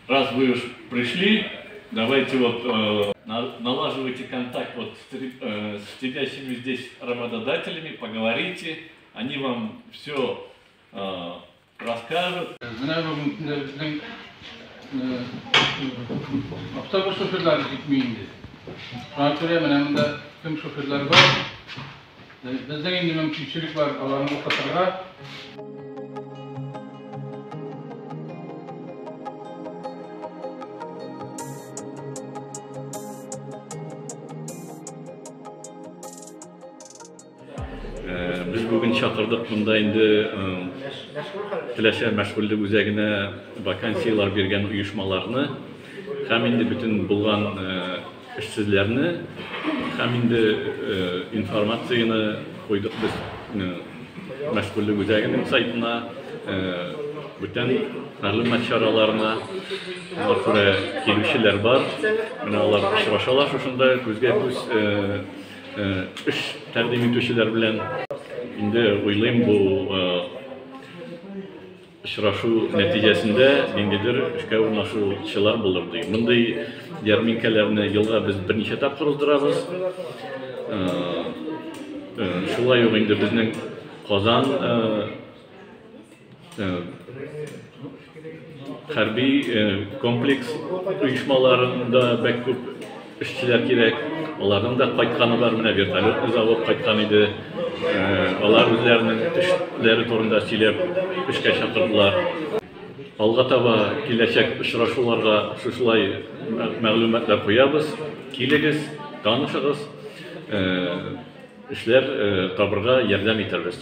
Раз вы уж пришли, давайте вот налаживайте контакт вот с сидящими здесь работодателями, поговорите, они вам все расскажут. Менә бүгенге көндә безнең автобус шоферлары җитми инде. Шуңа күрә менә монда кем шоферлар бар, безнең инде мөмкинчелек бар аларны укытырга. Без бүген чакырдык монда инде Теләче мәшгульлек үзәгенә вакансияләр биргән оешмаларны һәм инде бөтен булган эшсезләрне һәм инде информацияне куйдык без мәшгульлек үзәгенең сайтына, бүтән мәгълүмат чараларына. Шуңа күрә килүчеләр бар. Менә алар очрашалар шушында күзгә күз эш тәкъдим итүчеләр белән. Инде уйлыйм, бу очрашу нәтиҗәсендә ниндидер эшкә урнашучылар булыр ди. Мондый ярминкәләрне елга без берничә тапкыр уздырабыз. Шулай ук инде безнең Казан хәрби комплекс оешмаларында бик күп эшчеләр кирәк. Аларның да кайтканы бар. Менә вертолетный завод кайткан иде. Алар үзләренең эшләре турында сөйләп эшкә чакырдылар. Алга таба киләчәк очрашуларга шушылай мәгълүматлар куябыз. Килегез, танышыгыз, эшләр табырга ярдәм итәрбез.